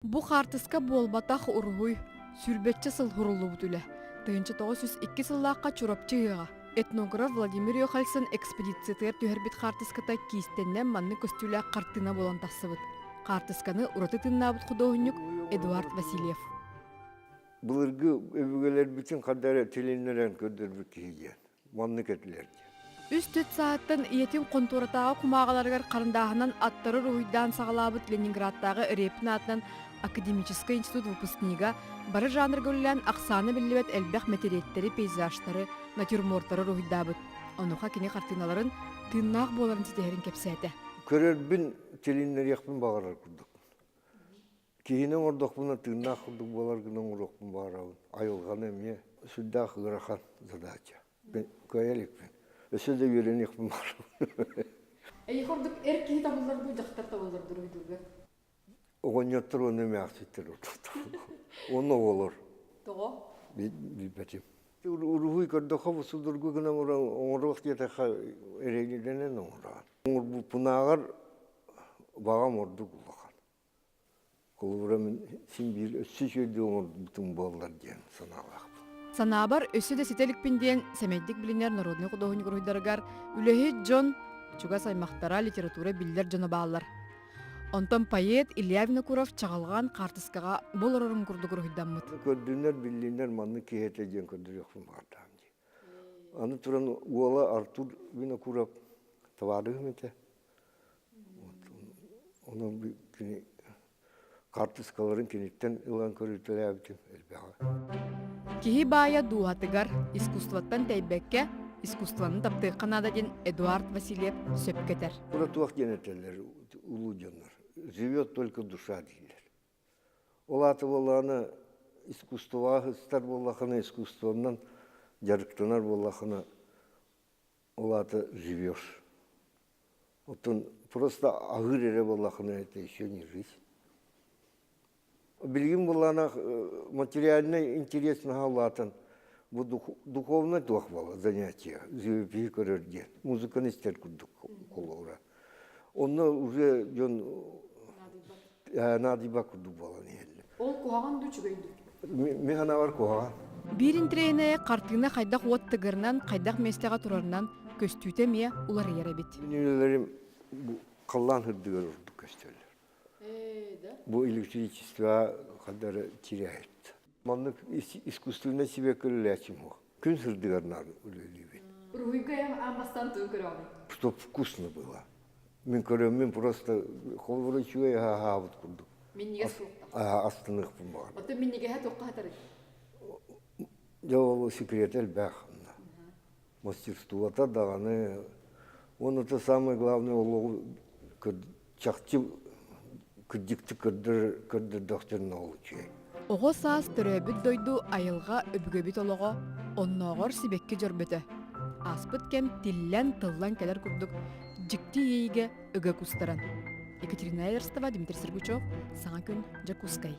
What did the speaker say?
Бу хаартыска буолбатах уруһуй, сүүрбэччэ сыл суруллубут үлэ. 1902 сыллаахха Чурапчы ыһыаҕа. Этнограф Владимир Йохальсон экспедициятыгар түһэрбит хаартыската киистэннэн маннык көстүүлээх хартыына буолан тахсыбыт. Хаартысканы ураты тыыннаабыт худуоһунньук Эдуард Васильев. Былыргы өбүгэлэрбитин ханна эрэ тилиннэрэн көрдөрбүт киһи диэн. Маннык этилэр диэн. Үс түт саһыттан ийэтин хонтуоратааҕы кумааҕыларыгар харандааһынан аттары уруһуйдаан саҕалаабыт Ленинградтааҕы Репин аатынан академическай институт выпускнига бары жанрга үлэлээн ахсаана биллибэт элбэх мэтириэттэри, пейзажтары, натюрмортары уруһуйдаабыт. Онуоха кини хартыыналарын тыыннаах буоларын ситиһэрин кэпсээтэ. Көрөрбүн, тилиннэриэхпин баҕарар курдукпун. Киһини оҥордохпуна тыыннаах курдук буолар гына оҥоруохпун баҕарабын. Айылҕаны эмиэ сүрдээх ыарахан задача. Кыайа иликпин. Өссө да үөрэниэхпин баҕарабын. Эйиэхэ ордук эр киһи табыллар дуу, дьахтар табыллар дуу уруһуйдуурга? Оҕонньоттор уонна эмээхситтэр Уонна оҕолор. Тоҕо? Билбэтим. Уруһуй көрдөххө бу судургу гынан оҥоруох диэтэххэ эрэйдэнэн оҥороон. Оҥорбуппунааҕар баҕам ордук улахан. Холобура мин син биир өссө үчүгэйдик оҥорбутум буоллар диэн санаалаахпын. Санаабар өссө да ситэ иликпин диэн сэмэйдик билинэр народнай худуоһунньук уруһуйдарыгар үлэһит дьон, чугас аймахтара, литература биллэр дьоно бааллар. Онтон поэт Илья Винокуров чаҕылҕан хаартыскаҕа бу олорорун курдук уруһуйдаммыт. Көрдүннэр, биллиннэр маннык киһи этэ диэн көрдөрүөхпүн баҕардаам дии. Аны туран уола Артур Винокуров табаарыһым этэ. Онон кини хаартыскаларын киниттэн ылан көрүтэлээбитим элбэҕэ. Киһи баайа дууһатыгар искусствоттан тэйбэккэ, искусствоны таптыахха наада диэн Эдуард Васильев сөпкө этэр. Тура туох диэн этэллэр улуу дьоннор. Живет только душа дииллэр. Ол аата буоллаҕына искусствоҕа сыстар буоллаххына, искусствонан дьарыктанар буоллаххына, ол аата живешь. Оттон просто аһыыр эрэ буоллаххына это еще не жизнь. Билигин буоллаҕына материальнай интерес наһаа улаатан бу духовнай туох буолла занятие живопиһи көрөр диэн музыканы истэр курдук холобура. Онно уже дьон наадыйбат курдук буолан иһэллэр. Ол куһаҕан дуу үчүгэй дуу? Мин санаабар куһаҕан. Биир интэриэһинэйэ хартыына хайдах уот тыгырынан, хайдах миэстэҕэ турарынан көстүүтэ эмиэ уларыйар эбит. Мин үлэлэрим бу халлаан үрдүгэр ордук көстөллөр. Бу электричество хадары теряет. Маннык искусственнай себе үлэлээччим суох. Күн сырдыгар наар үлэлиибин. Уруһуйга аан бастаан тугу көрөҕүн? Чтоб вкусно было. Мин көрөммүн просто холобура үчүгэй аһаабыт курдук. Минньигэс суохтаах. Астыныахпын баҕарабын. Оттон минньигэһэ туохха хатарый? Дьэ ол секрет элбэх. Мастерствота даҕаны уонна это самое главное олоҕу чахчы кырдьыктык көрдөрдөхтөрүнэ ол үчүгэй. Оҕо саас төрөөбүт дойду айылҕа өбүгэбит олоҕо оннооҕор сибэкки дьөрбөтө. Ааспыт кэм тиллэн-тыллан кэлэр курдук дьикти иэйиигэ ыга кустаран. Екатерина Эверстова, Дмитрий Сергучев, Саҥа күн, Дьокуускай.